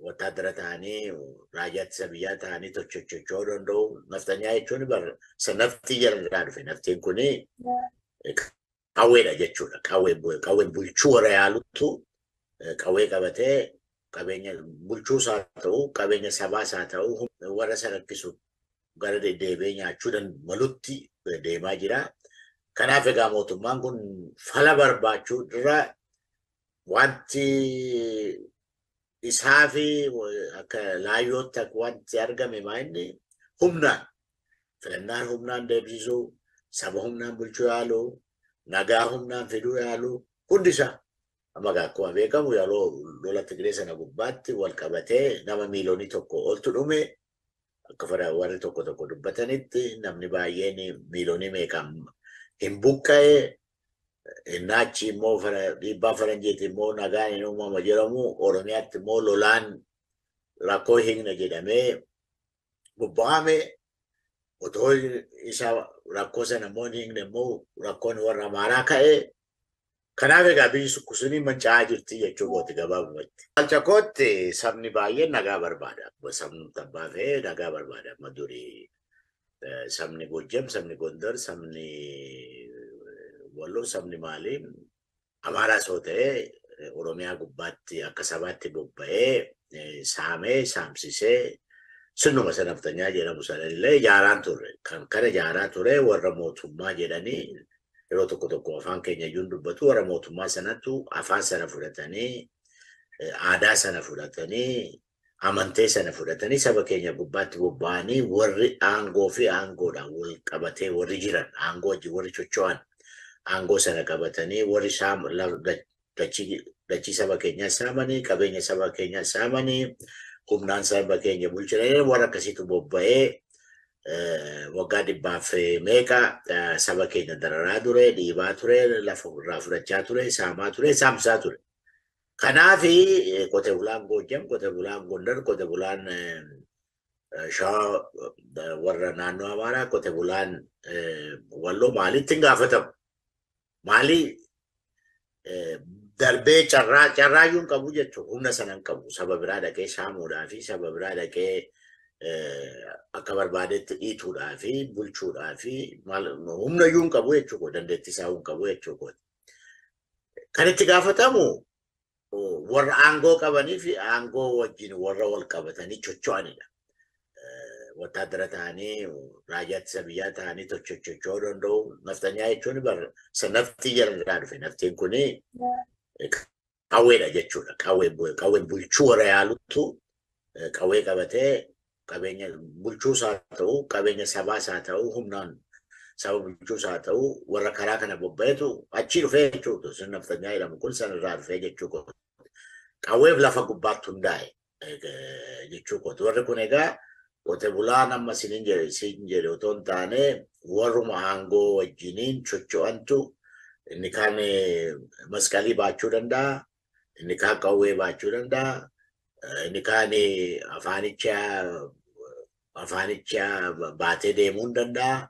Wataadara ta'anii, raayyaa ittisa biyyaa ta'anii socho'uu danda'u. Naftanyaa jechuun naftii jedhamu dhufe. Naftiin kuni qawweedha jechuudha. Qawween bulchuu warra yaalutu qawwee qabatee qabeenya bulchuus haa ta'u, qabeenya sabaas haa ta'u, warra isa rakkisu gara deddeebi'ee nyaachuu malutti deemaa jira. Kanaaf egaa mootummaan kun fala barbaachuu irra wanti isaa fi akka laayyootti akka wanti argame maa inni humnaan filannaan humnaan deebisuu, saba humnaan bulchuu yaaluu, nagaa humnaan fiduu yaaluu hundi isaa. Amma akkuma beekamu yeroo lola Tigree sana gubbaatti wal qabatee nama 1 miiliyoona oltu dhume. Akka warri tokko tokko dubbatanitti namni baay'een miiliyoonii meeqaan hin buqqa'e. Innaachi immoo dhiibbaa faranjiiti immoo nagaan hin uumama jedhamu, Oromiyaatti immoo lolaan rakkoo hiikna jedhamee bobba'ame. Otoo isa rakkoo sana immoo hin hiikne immoo rakkoon warra Amaaraa ka'e. Kanaaf egaa biyyi sukkusunii manca'aa jirti jechuu kooti gabaabumatti. Ilaalcha kootti sabni baay'een nagaa barbaada. Sabni tabbaa fe'ee nagaa barbaada. Amma durii sabni Gojjam, sabni Gondar, sabni Walloo, sabni maalii Amaaraas yoo ta'e Oromiyaa gubbaatti akka sabaatti bobba'ee saamee saamsisee sirnuma naftanyaa jedhamu sanallee ijaaraan turre. Kan kana ijaaraa ture warra mootummaa jedhanii yeroo tokko tokko afaan keenya iyyuu dubbatu, warra mootummaa sanattu afaan sana fudhatanii, aadaa sana fudhatanii, amantee sana fudhatanii saba keenya gubbaatti bobba'anii, warri aangoo fi aangoodhaan wal qabatee warri jiran, aangoo wajjin warri socho'an, aangoo sana qabatanii warri dachii saba keenyaa saamanii, qabeenya saba keenyaa saamanii, humnaan saba keenya bulchanii, warra akkasiitu bobba'ee waggaa dhibbaaf meeqa saba keenya dararaa ture, dhiibaa ture, lafa irraa fudhachaa ture, saamaa ture, saamsaa ture. Kanaafi qote bulaan Goojjam, qote bulaan Gondar, qote bulaan Shawaa, warra naannoo Amaaraa, qote bulaan Walloo maalitti hin gaafatamu? Maalii darbee carraayyuu hin qabu jechuudha. Humna sana hin qabu. Saba biraa dhaqee saamuudhaa fi saba biraa dhaqee akka barbaadetti dhiituudhaa fi bulchuudhaa fi humna iyyuu hin qabu jechuudha. Dandeettii isaa hin qabu jechuudha. Kan itti gaafatamu warra aangoo qabanii fi aangoo wajjin warra wal qabatanii socho'anidha. Wataadara ta'anii, raayyaa ittisa biyyaa ta'anii socho'uu danda'u. Naftanyaa jechuun naftii jedhamu dhufe. Naftiin kuni qawweedha jechuudha. Qawween bulchuu warra yaalutu qawwee qabatee qabeenya bulchuus haa ta'u, qabeenya sabaas haa ta'u, humnaan saba bulchuus haa ta'u, warra karaa kana bobba'etu achii dhufee jechuudha. Sirni naftanyaa jedhamu kun sanarraa dhufee jechuudha. Qawweef lafa gubbaatti hundaa'e jechuudha. Warri kun egaa qote bulaan amma isiniin jedhe siin jedhe otoo hin taane warruma aangoo wajjiniin socho'antu, inni kaan masqalii baachuu danda'a, inni kaan qawwee baachuu danda'a, inni kaan afaanicha baatee deemuu danda'a.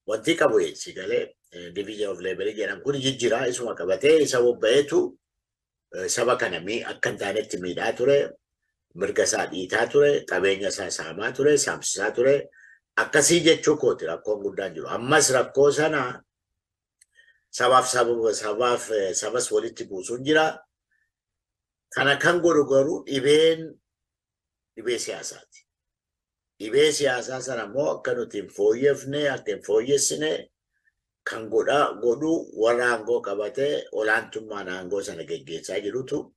Wanti qabu si galee division of labor jedhamu kun jijjiiraa isuma qabatee isa bobba'eetu saba kana akka hin taanetti miidhaa ture, mirga isaa dhiitaa ture, qabeenya isaa saamaa ture, saamsisaa ture. Akkasii jechuu kooti rakkoon guddaan jiru. Ammas rakkoo sana sabaaf sabaaf sabas walitti buusuun jira. Kana kan godhu garuu dhibeen dhibee siyaasaati. Dhibee siyaasaa sana immoo akka nuti hin fooyyefne, akka hin fooyyessine kan godhu warra aangoo qabatee olaantummaan aangoo sana geggeessaa jirutu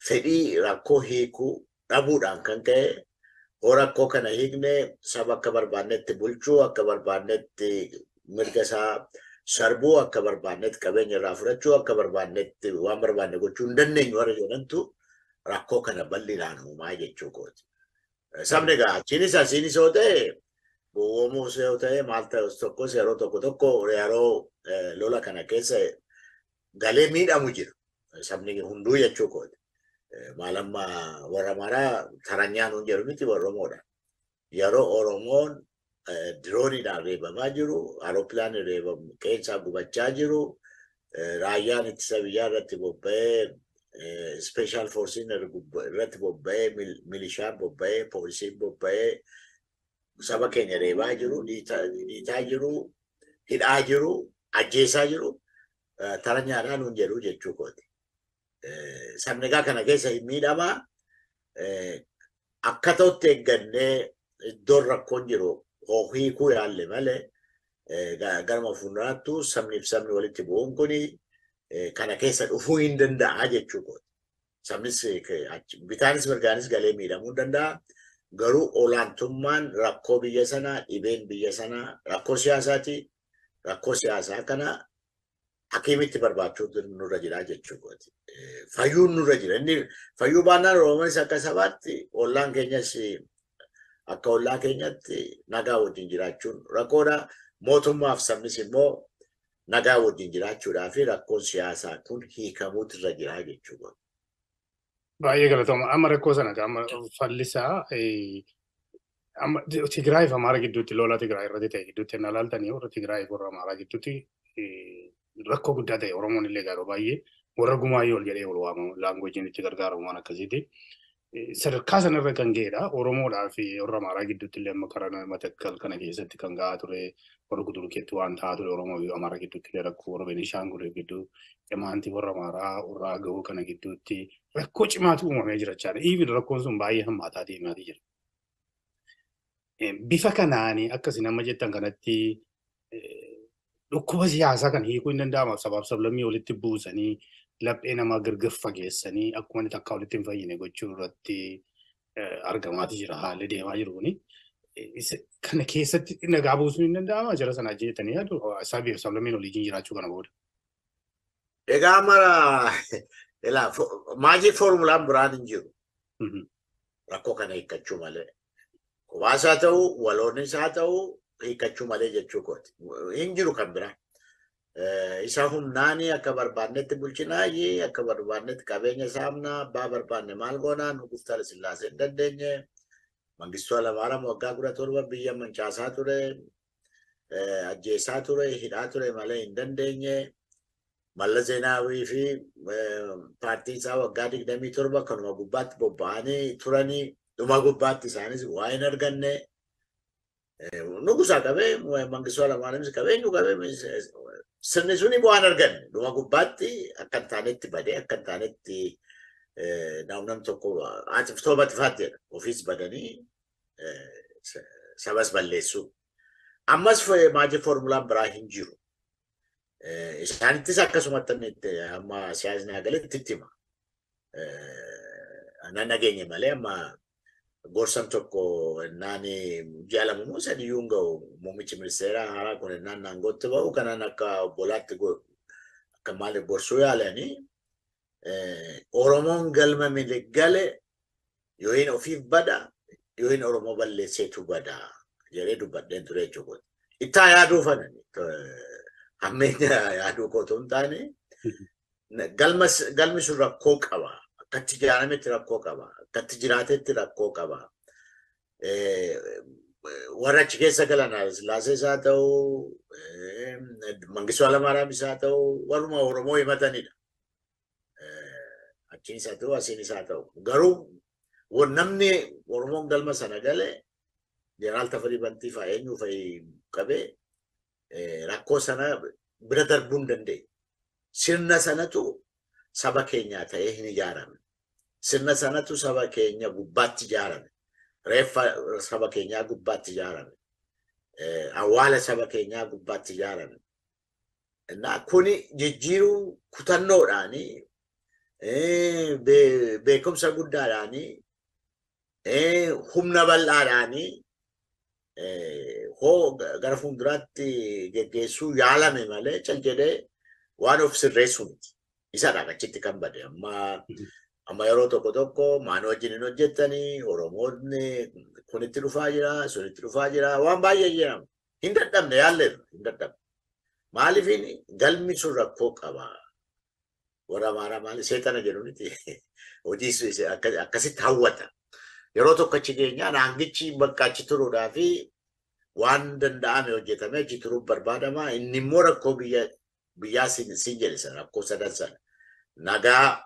fedhii rakkoo hiikuu dhabuudhaan kan ka'e, hoo rakkoo kana hiikne saba akka barbaannetti bulchuu, akka barbaannetti mirga isaa sarbuu, akka barbaannetti qabeenya irraa fudhachuu, akka barbaannetti waan barbaanne gochuu hin dandeenyu warra jedhantu rakkoo kana bal'inaan uumaa jechuu kooti. Sabni egaa achiinis asiinis yoo ta'e, gowwoomuus yoo ta'e, maal ta'e tokkos, yeroo tokko tokko yeroo lola kana keessa galee miidhamu jira. Sabni hunduu jechuu kooti. Maal amma warra Amaaraa taranyaan hun jedhu miti, warra Oromoodha. Yeroo Oromoon dirooniidhaan reebamaa jiru, aeropilaanii reebamu, qeensaa gubachaa jiru, raayyaan ittisa biyyaa irratti bobba'ee Special forcein irratti bobba'ee, milishaan bobba'ee, poolisiin bobba'ee saba keenya reebaa jiru, dhiitaa jiru, hidhaa jiru, ajjeesaa jiru, taranyaadhaa nuun jedhu jechuu kooti. Sabni egaa kana keessa hin miidhamaa. Akka ta'utti eeggannee iddoon rakkoon jiru hiikuu yaalle malee garuma fuulduraattu sabniif sabni walitti bu'uun kuni kana keessa dhufuu hin danda'a jechuu kooti. Sabnis bitaanis mirgaanis galee miidhamuu danda'a. Garuu olaantummaan rakkoo biyya sanaa, dhibeen biyya sanaa rakkoo siyaasaati. Rakkoo siyaasaa kana hakiimitti barbaachuu nurra jira jechuu kooti. Fayyuun nurra jira. Inni fayyuu baannaan Oromoonis akka sabaatti, ollaan keenyas akka ollaa keenyatti nagaa wajjin jiraachuun rakkoodha. Mootummaaf sabnis immoo nagaa wajjin jiraachuudhaa fi rakkoon siyaasaa kun hiikamuutu irra jira jechuu kooti. Baay'ee galatooma. Amma rakkoo sana amma fallisaa amma Tigraay fi Amaara gidduutti, lola Tigraay irratti ta'e gidduutti inni ilaaltanii, warra Tigraay fi warra Amaaraa gidduutti rakkoo guddaa ta'e. Oromoon illee yeroo baay'ee warra gumaayyoo ol jedhee ol waamamu, languageiin itti gargaaramu waan akkasiiti. Sadarkaa sanarra kan ga'edha. Oromoodhaa fi warra Amaaraa gidduutti illee amma karaa Matakkal kana keessatti kan ga'aa ture, warra Gudurkeetti waan ta'aa ture, Oromoo fi Amaaraa gidduutti illee rakkoo, warra Beenishaangul gidduu, Qimaantii, warra Amaaraa, warra Agawuu kana gidduutti rakkoo cimaatu uumamee jira jechaadha. Even rakkoon sun baay'ee hammaataa deemaa jira. Bifa kanaani akkasii nama jettan kanatti dhukkuba siyaasaa kan hiikuu hin danda'amu, sabaaf sablammii walitti buusanii, laphee namaa gargar fageessanii, akkuma inni takka walitti hin fayyine gochuu irratti argamaati jira haalli deemaa jiru kuni. Kana keessatti nagaa buusuun hin danda'ama jara sana jettanii yaadu, sabaaf sablammiin waliin jiraachuu kana booda? Egaa mara ilaa, magic formulaan biraan hin jiru. Rakkoo kana hiikkachuu malee. Kophaas haa ta'u, waloonis haa ta'u, hiikkachuu malee jechuu kooti. Hin jiru kan biraa. Isa humnaanii akka barbaannetti bulchinaayi, akka barbaannetti qabeenya saamnaa, abbaa barbaanne maal goonaa, nu Guftaa Sillaasee hin dandeenye. Mangistuu Hayilamaariyaam waggaa 17 biyya mancaasaa ture, ajjeesaa ture, hidhaa ture malee hin dandeenye. Mallas Zeenaawii fi paartiin isaa waggaa 27 kanuma gubbaatti bobba'anii turanii, dhuma gubbaatti isaanis waa hin arganne. Nugusaa qabee, Mangistuu Hayilamaariyaamis qabee, eenyu qabee, sirni suni bu'aan arganne. Dhuma gubbaatti akka hin taanetti badee, akka hin taanetti nam tokko atiftoo batifaatti jedha. Ofiis badanii sabas balleessuu. Ammas magic formulaan biraa hin jiru. Isaanittis akkasumatti amma siyaasni hagaletti itti hima. Nan dhageenye malee, amma gorsan tokko innaan ji'a 2 moo 3 hin ga'u, muummichi ministeeraa haaraa kun innaan aangootti ba'u, kanaan akka obbolaatti akka maali gorsuu yaalanii, Oromoon galma gale yoo hin ofiif bada, yoo hin Oromoo balleesseetu bada jedhee dubbadheen ture jechuudha. Ittaa yaaduu fanan hammeenya yaaduu kootu hin taane, galmi sun rakkoo qaba. Akkatti ijaarametti rakkoo qaba. Akkatti jiraatetti rakkoo qaba. Warra achi keessa galan, Sillaasee haa ta'u, Mangistuu Hayilamaariyaamis haa ta'u, warruma Oromoo himatanidha. Achiinis haa ta'u, asiinis haa ta'u. Garuu namni Oromoon galma sana gale, Jeneraal Tafarii Bantii fa'aa, eenyu fa'i qabee, rakkoo sana bira darbuu hin dandeenye. Sirna sanatu saba keenyaa ta'ee hin ijaaramne. Sirna sanatu saba keenya gubbaatti ijaarame. Reeffa saba keenyaa gubbaatti ijaarame. Awwaala saba keenyaa gubbaatti ijaarame. Kuni jijjiiruu kutannoodhaanii, beekumsa guddaadhaanii, humna bal'aadhaanii hoo gara fuulduraatti geggeessuu yaalame malee, cal jedhee waan of sirreessu miti. Isadha achitti kan bade. Amma yeroo tokko tokko maan wajjin hin hojjettanii, Oromoonni kunitti dhufaa jira, sunitti dhufaa jira, waan baay'ee jedhama. Hin dadhabne, yaalleerra, hin dadhabne. Maaliifin galmi sun rakkoo qaba. Warra Amaaraa maali seexana jedhu miti. Hojii akkasitti hawwata. Yeroo tokko achi geenyaan hangichi bakka achi turuudhaa fi waan danda'ame hojjetamee achi turuuf barbaadama. Inni immoo rakkoo biyya biyyaa siin jedhe sana, rakkoo sadan sana. Nagaa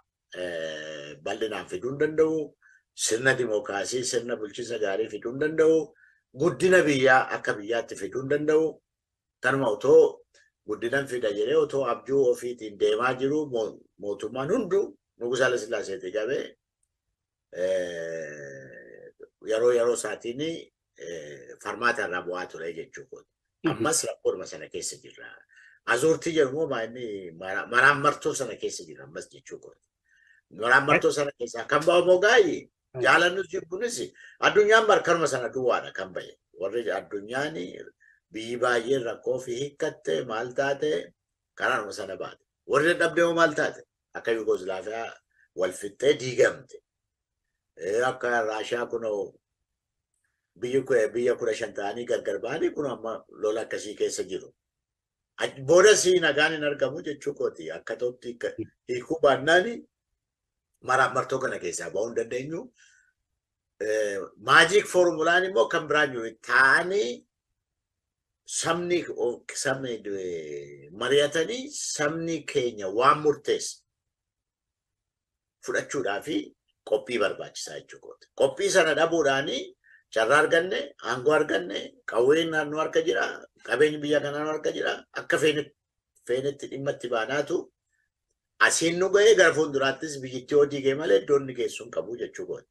bal'inaan fiduu hin danda'u. Sirna dimookiraasii, sirna bulchiinsa gaarii fiduu hin danda'u. Guddina biyyaa akka biyyaatti fiduu hin danda'u. Kanuma otoo guddina fida jedhee otoo abjuu ofiitiin deemaa jiru mootummaan hunduu Nugusa Haayilesillaaseetii qabee yeroo yeroo isaatiin farmaata irraa bu'aa ture jechuudha. Ammas rakkoodhuma sana keessa jirra. Azuurtii jedhamu inni maraan martoo sana keessa jira ammas jechuudha. Maraan martoo sana keessaa kan ba'u immoo gaay'ee jaalannus jibbunis addunyaan barkanuma sana duwwaadha kan ba'e. Warri addunyaan biyyi baay'een rakkoo fi hiikkatte maal taate karaanuma sana baate. Warri dadhabdee hoo maal taate akka Yugoslaafiyaa wal fixxee diigamte. Akka Raashiyaa kunoo biyya 15 ta'anii gargar ba'anii kun amma lola akkasii keessa jiru. Booda sii nagaan hin argamu jechuu kooti. Akka ta'utti hiikuu baannaan maraan martoo kana keessaa ba'uu hin dandeenyu. Magic formulaan immoo kan biraan jiru taa'anii sabni mari'atanii sabni keenya waan murteesse fudhachuudhaa fi qophii barbaachisaa jechuudha. Qophii sana dhabuudhaanii carraa arganne, aangoo arganne, qawween naannoo harka jira, qabeenyi biyya kanaa nu harka jira, akka feenetti dhimma itti baanaatu asiin nu ga'ee gara fuulduraattis biyyittii yoo diigee malee iddoon inni geessu hin qabu jechuudha.